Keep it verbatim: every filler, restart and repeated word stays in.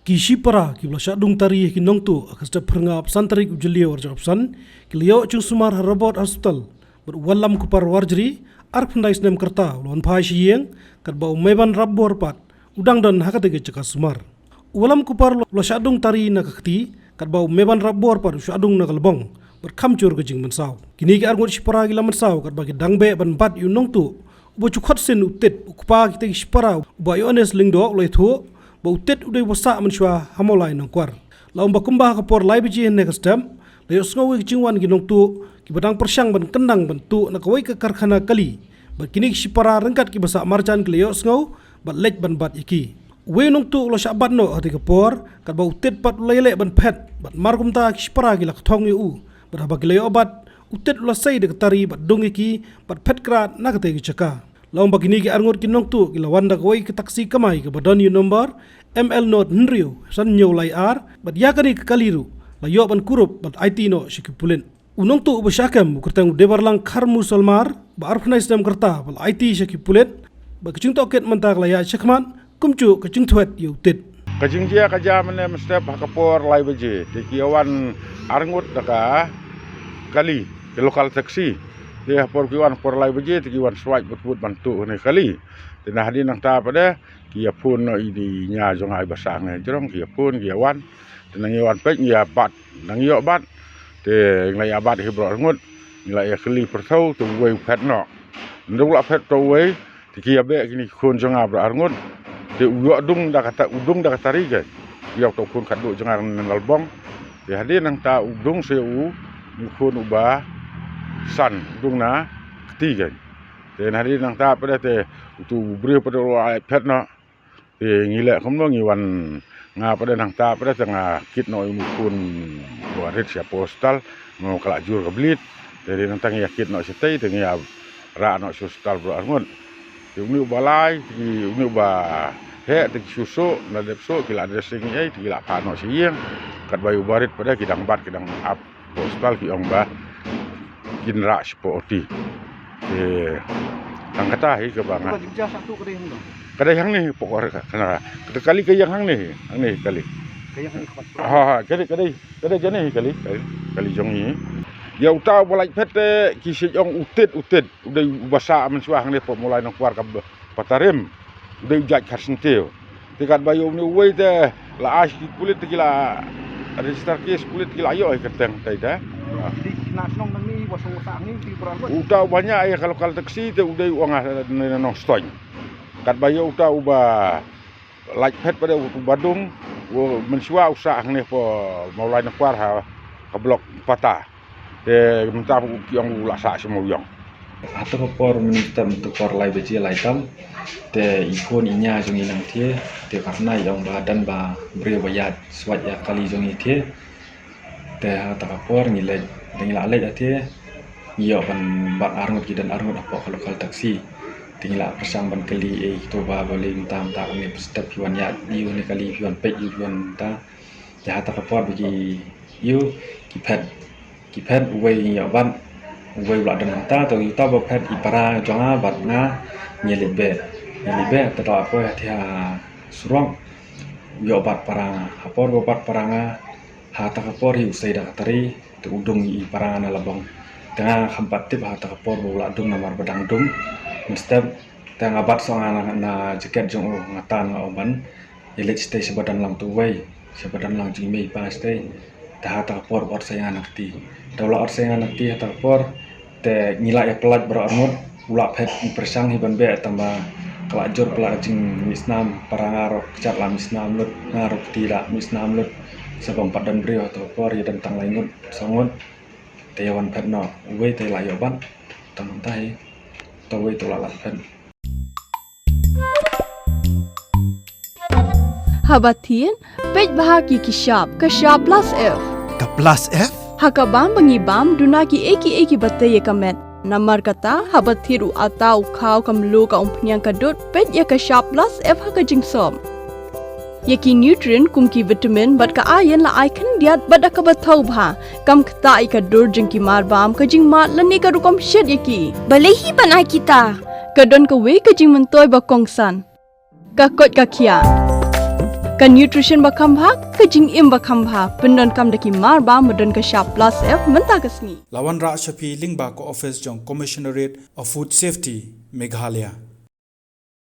Ki shipara kiba la shah dung tari ha ki nongtuh ha ka step phyrnga, arphew san tarik u Jylliew arhajar arphew san, ki la ïoh jingsumar ha Robert Hospital bad u Wallam Kupar Warjri, arphew khyndai snem ka rta, u la wan phai sha ïing, katba u Meban Rapbor pat u dang don ha katei ka jaka sumar. U Wallam Kupar u la shah dung tari na ka kti, katba u Meban Rapbor pat u shah dung na ka lbong bad kham jur ka jingmynsaw. Kine ki arngut shipara ki la mynsaw katba ki dang beh ban bat ïa u nongtuh uba ju khot sien u Tit, u kpa kitei ki shipara, uba Ïoannis Lyngdoh, u la ïathuh ba u Tit u dei uba sah mynshuwa ha Mawlai Nongkwar. La ong ba kumba ha ka por lai baje hynne ka step, la ïohsngew ïa ka jingwan ki nongtuh kiba dang pyrshang ban kyndang ban tuh na kawei ka karkhana kali bad kine ki shipara ryngkat kiba sah marjan ki la ïohsngew bad leit ban bat ïa ki. Uwei u nongtuh u la shah bat noh ha katei ka por, katba u Tit pat u la ïaleh ban phet, bad mar kumta ki shipara ki la kthong ïa u. Bad haba ki la ïoh bat, u Tit u la sei da ka tari bad dung ïa ki, bad phet krad na katei ka jaka. La ong ba kine ki arngut ki nongtuh ki la wan da kawei ka taksi kamai kaba don ïa u nombor M L not hynriew san hynñiew lai ar, bad ïa kane ka kali ruh la ïoh ban kurup bad aiti noh sha ki pulit. U nongtuh uba shah kem, u kyrteng u Debarlang Kharmu Solmar, ba arphew khyndai snem ka rta, ba la aiti sha ki pulit, bad ka jingtohkit mynta ka la ïaid shakhmat, kumjuh ka jingthwet ïa u Tit. Ka jingjia ka jia mynne mynstep ha ka por lai baje, te ki ïawan arngut da ka kali, ka local taxi. Te ha por ki wan por lai baje, te ki wan swait bad bud ban tuh kane ka kali. Te na hadien nangta pat de, ki ïa phone noh ïa i nia jong nga iba sah hangne hajrong, ki ïa phone, ki ïa wan. Te nang ïa wan peit ngi ïa bat, nang ïoh bat. Te ngi la ïa bat hi baroh arngut, ngi la ïa kylli pyrthei, te uwei u phet noh. Nda u la phet te uwei, te ki ïa beh kine ki khun jong nga baroh arngut. Te u ïoh dung da kata, u dung da ka tari kein. Ïa uta u khun khatduh jong nga na lbong. Te hadien nangta u dung sa u, u khun uba san, u dung na kti kein. Te na hadien nangta pat de te utu u briew pat de u la phet noh. Te ngi leh kumno ngi wan, nga pat de nangta pat de te nga kit noh ïa u khun ba rit sha hospital, nga ka la jur ka bleed. Te nangta ngi ïa kit noh shatei, te ngi ïa rah noh sha hospital baroh arngut. Te une uba lai, te ki, une uba heh, te ki shu suk, na dep suk, ki la dressing ei, te ki la phah noh sha ïing. Katba ïa uba rit pat de ki dang bat, ki dang ap. Hospital ki ong ba kin rah shapoh O T. Te tang kata hi kaba nga. Ka dei hangne hapoh ka kali ka ïeng hangne, hangne kali. Ha ha, ka dei, ka dei, ka dei jane hi kali, kali, kali jong hi. Ïa uta uba lait phet te ki shu ong u Tit, u Tit. U dei uba sah mynshuwa hangne hapoh Mawlai Nongkwar ka Patarim. U dei u jait Kharsynthiew. Te katba ïoh une uwei te la ai sha ki pulit te ki la register case, pulit te ki la ïoh ïa ka kyrteng te te. Uta uba ñiah ïa ka local taxi te u dei u ong ha Nongstoiñ. Katba ïoh uta uba lait phet pat de uba dung, u mynshuwa u sah hangne hapoh Mawlai Nongkwar ha ka block Pata. Te mynta ki ong u la sah sha Mawïong. Hato ka por mynta mynta ka por lai baje lai tam. Te i khun i nia jong i nang thie. Te ka rnai ong ba don ba briew ba ïaid swait ïa kali jong i thie. Te hato ka por ngi leit, te ngi la leit thie. Ngi ïoh ban bat arngut, ki don arngut hapoh ka local taxi. Te ngi la pyrshang ban kylli ïa kito ba balei mynta mynta kane phi step phi wan ïaid ïa une kali, phi wan peit ïa, phi wan mynta. Te hato ka por ba ki ïoh ki phet. Ki phet uwei ngi ïoh bat, uwei u la don hangta, te uta ba phet i para jong nga bad nga ngi leit beh. Ngi leit beh te da poi ha thia surok. U ïoh bat para nga, ha por ba bat para nga, ha ta ka por hi u sei da ka tari, te u dung i para nga na labong. Te nga kham pat tip ha ta ka por ba u la dung namar ba dang dung. Mynstep te nga bat shuh nga na, na jaket jong u, nga tan nga ong ban ïa leit shatei shaba don lang utu uwei, shaba don lang jong i mei i pa shatei. Te ha ta ka por u ot sei nga na kti. Te u la ot sei nga na kti ha ta ka por, te ngi la ïa pyllait baroh arngut. U la phet, ngi pyrshang hi ban beh tangba ka la jur palat ka jingmih snam, para nga ruh kjat la mih snam lut, nga ruh kti la mih snam lut. Shaba ym pat don briew ha ta ka por, ïa don tang lai ngut, saw ngut. Te ïa wan phet noh uwei te la ïoh ban. Tang mynta hi. Te uwei te u la lah phet. Haba thied, peit bha ki ki shap, ka shap plus F. Ka plus F? Ha ka bam ba ngi bam, duna kiei kiei kiba tei ïa ka met. Namar kata, haba thied u atta u khaw ka mluh ka umphniang ka dud, peit ïa ka shap plus F ha ka jingsop. Ïa ki nutrient kum ki vitamin bad ka iron la ai khyndiat bad da kaba thaw bha. Kam ktah ïa ka dur jong ki mar bam, ka jingmad lane ka rukom shet ïa ki. Balei hi ban ai kita? Ka don kawei ka jingmyntoi ba kongsan. Ka koit ka khiah. Ka nutrition ba kham bha, ka jingim ba kham bha, pyndonkam da ki mar ba, ba don ka shap plus F mynta ka sngi. La wanrah sha phi lyngba ka office jong Commissionerate of Food Safety, Meghalaya.